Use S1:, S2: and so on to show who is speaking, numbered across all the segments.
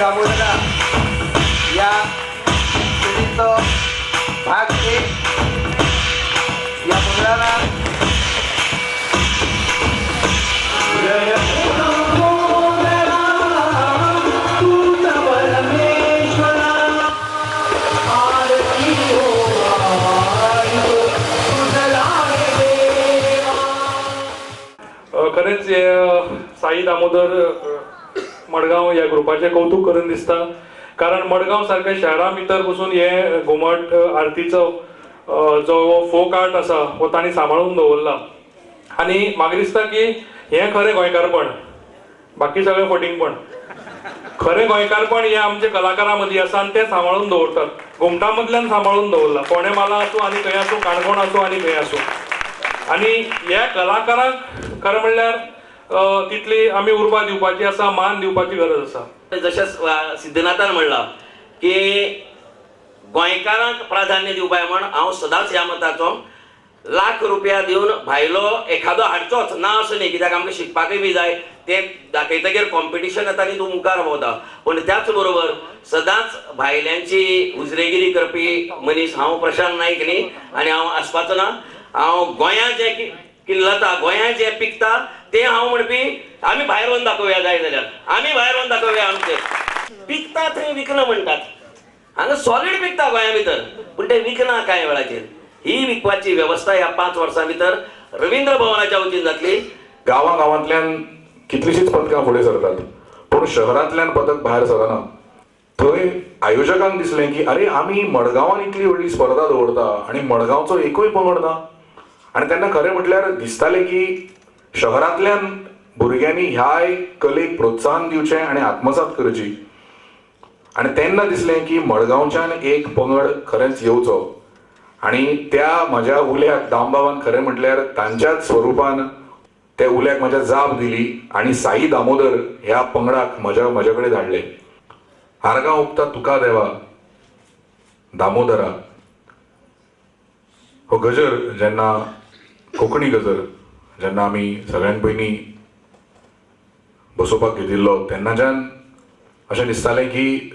S1: दामोदरा या सिडीचो भाग 1 या पंगडाला
S2: खरेंच हे साई दामोदर मडगांव ह्या ग्रुपाचें कौतुक करून दिसता, कारण मडगांव सारक्या शहरा भितर बसून हे घुमट आरतीचो जो फोक आर्ट आसा हो तांणी सांबाळून दवरला आनी म्हाका दिसता की हें खरें गोंयकारपण, बाकी सगळें फटींगपण. खरें गोंयकारपण हें आमच्या कलाकारां मदीं आसा आनी तें सांबाळून दवरतात. घुमटा मदल्यान सांबाळून दवरला, फोंडें माला आसूं आनी खंय आसूं, काणकोण आसूं आनी खंय आसूं. आनी ह्या कलाकारांक खरें म्हणल्यार तितली आमी उर्बा दिवपाची आसा, मान दिवपाची गरज आसा.
S3: जशें सिद्धनाथान म्हणलां की गोंयकारांक प्राधान्य दिवपाक म्हण हांव सदांच ह्या मताचो. लाख रुपया दिवन भायलो एखादो हाडचोच ना अशें न्ही, कित्याक आमकां शिकपाकय बी जाय, तें दाखयतगीर कॉम्पिटिशन येता आनी तूं मुखार भोंवता. पूण त्याच बरोबर सदांच भायल्यांची उजरेगिरी करपी मनीस हांव प्रशांत नायक न्ही, आनी हांव आसपाचो ना. हांव गोंया जें किल्लता, गोंया जें पिकता तें हांव म्हणपी आमी भायर वचून दाखोवया, जाय जाल्यार आमी भायर वचून दाखोवया. आमचें पिकता थंय विकना म्हणटात, हांगा सॉलीड पिकता गोंया भितर, पूण तें विकना कांय वेळाचेर. ही विकपाची वेवस्था ह्या 5 वर्सां भितर रवींद्र भवनाच्या वतीन जातली.
S4: गांवा गांवांतल्यान कितलीशींच पदकां फुडें सरतात, पूण शहरांतल्यान पदक भायर सरना. थंय आयोजकांक दिसलें की अरे आमी मडगांवान इतली व्हडली स्पर्धा दवरता आनी मडगांवचो एकूय पंगड ना. आनी तेन्ना खरें म्हटल्यार दिसतालें की शहरांतल्यान भुरग्यांनी ह्याय कलेक प्रोत्साहन दिवचें आनी आत्मसात करची. आनी तेन्ना दिसलें की मडगांवच्यान एक पंगड खरेंच येवचो. आनी त्या म्हज्या उल्याक दामबाबान खरें म्हटल्यार तांच्याच स्वरुपान त्या उल्याक म्हज्या जाप दिली आनी साई दामोदर ह्या पंगडाक म्हज्या कडेन धाडले. आर्गां ओंपता तुका देवा दामोदरा हो गजर जेन्ना, कोंकणी गजर जेन्ना आमी सगळ्यां पयलीं बसोवपाक घेतिल्लो तेन्नाच्यान अशें दिसतालें की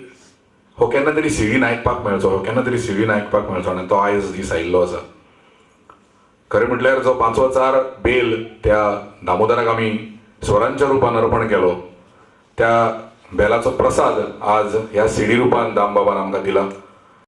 S4: हो केन्ना तरी सिडीन आयकपाक मेळचो, हो केन्ना तरी सिडीन आयकपाक मेळचो, आनी तो आयज दीस आयिल्लो आसा. खरें म्हटल्यार जो पांचवोचार बेल त्या दामोदराक आमी स्वरांच्या रुपान अर्पण केलो, त्या बेलाचो प्रसाद आज ह्या सिडी रुपान दामबाबान आमकां दिला.